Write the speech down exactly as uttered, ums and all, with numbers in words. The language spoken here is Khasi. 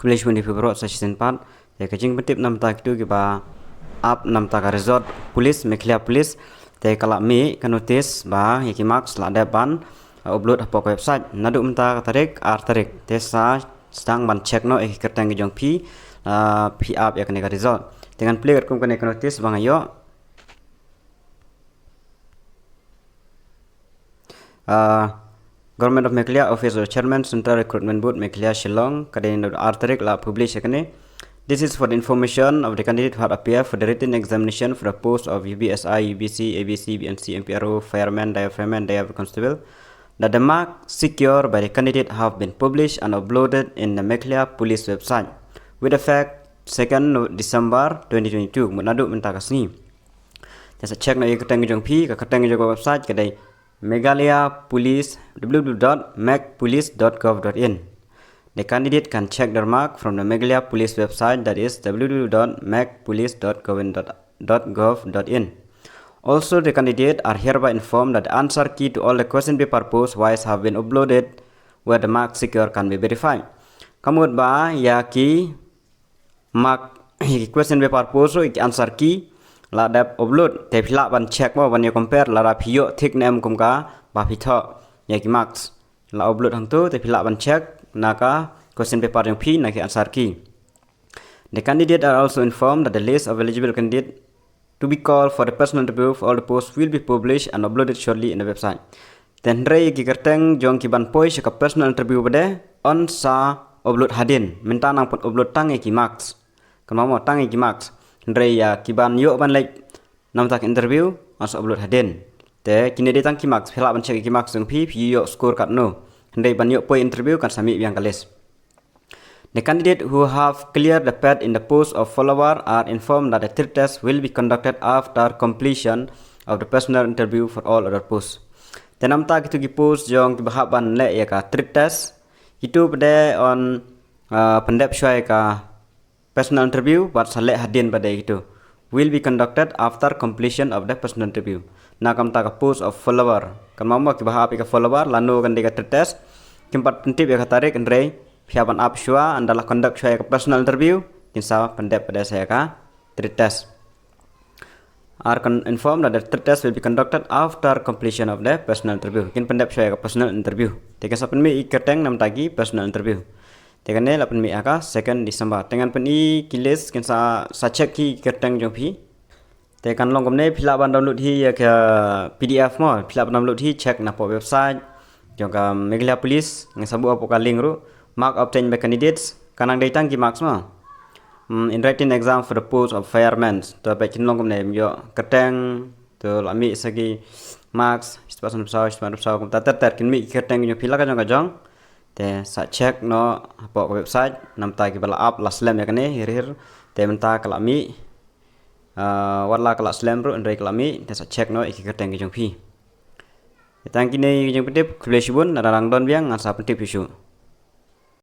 Khublei shibun ïa phi baroh sa shisien pat. Te ka jingpyntip namar ta kitu kiba ap namar ta ka result police, Meghalaya Police. Te ka la mih ka notice ba ïa ki marks la dep ban, uh, upload hapoh ka website. Naduh mynta ka tarik, ar tarik. Te sa sdang ban check noh ïa ki kyrteng ki jong phi, uh, phi ap ïa kane ka result. Te ngan plie katkum kane ka notice ba nga ïoh. Uh, Government of Meghalaya, Office of Chairman, Central Recruitment Board, Meghalaya, Shillong, ka dei naduh ar tarik la publish ïa kane. This is for the information of the candidate who had appeared for the written examination for the post of U B S I, U B C, A B C, B N C, M P R O, fireman, diver fireman, diver constable, that the mark secured by the candidate have been published and uploaded in the Meghalaya Police website with effect second December twenty twenty-two, mut naduh mynta ka sngi. Te sa check noh ïa ka kyrteng jong phi, ka kyrteng jong ka website ka dei Meghalaya Police, W W W dot meg police dot gov dot in. The candidate can check their mark from the Meghalaya Police website, that is W W W dot meg police dot gov dot gov dot in. Also, the candidate are hereby informed that the answer key to all the question paper post wise have been uploaded, where the mark secure can be verified. Ka mut ba ïa ki mark, ïa ki question paper post ruh, ïa ki answer key la dep upload. Te phi lah ban check mo, ban ïa compare lada phi ïoh thik ne em kum kaba phi thoh. Ïa ki marks la upload hangto, te phi lah ban check na ka question paper jong phi, na ki answer key. The candidate are also informed that the list of eligible candidate to be called for the personal interview for all the posts will be published and uploaded shortly in the website. Te hynrei ïa ki kyrteng jong ki ban poi sha ka personal interview pat de yn sa upload hadien. Mynta nang pyn upload tang ïa ki marks. Kynmaw mo, tang ïa ki marks. Hynrei ïa ki ban ïoh ban leit namar ta ka interview yn sa upload hadien. Te kine dei tang ki marks, phi lah ban check ïa ki marks jong phi, phi ïoh score katno. Hynrei ban ïoh poi interview kan sa mih biang ka list. The candidate who have cleared the path in the post of follower are informed that the trade test will be conducted after completion of the personal interview for all other posts. Te namar ta kitu ki post jong kiba hap ban leh ïa ka trade test, kitu pat de yn, uh, pyndep shuwa ïa ka personal interview bad sa leh hadien pat de kitu. Will be conducted after completion of the personal interview. Na ka bynta ka post of follower, kynmaw mo, kiba hap ïa ka follower, lano kan dei ka trade test, kim pat pyntip ïa ka tarik, hynrei phi hap ban ap shuwa, ynda la conduct shuwa ïa ka personal interview, kin sa pyndep pat de sa ïa ka trade test. Are con-, informed that the trade test will be conducted after completion of the personal interview. Kin pyndep shuwa ïa ka personal interview. Te kin sa pynmih ïa ki kyrteng namar ta ki personal interview. Te kane la pynmih ha ka second December. Te ngan pyni ki list, kin sa, sa check ki kyrteng jong phi. Te kan long kumne, phi lah ban download hi ïa ka P D F mo, phi lah ban download hi, check na poh website jong ka Meghalaya Police, ngan sa buh hapoh ka link ruh. Mark obtained by candidates, ka nang dei tang ki marks mo. Hmm, in written exam for the post of fireman. To peit kin long kumne, ym ïoh kyrteng, to la mih sa ki marks, shispah sanphew saw, shispah sanphew saw, kumta ter ter, kin mih ki kyrteng jong phi la ka jong ka jong. Te sa check noh hapoh ka website, namar ta kiba la ap la slem ïa kane, hir hir. Te mynta ka la mih, ah, wat la ka la slem ruh, hynrei ka la mih, te sa check noh ïa ki kyrteng ki jong phi. Te tang kine ki jingpyntip, khublei shibun, lada dang don biang, ngan sa pyntip shuh shuh.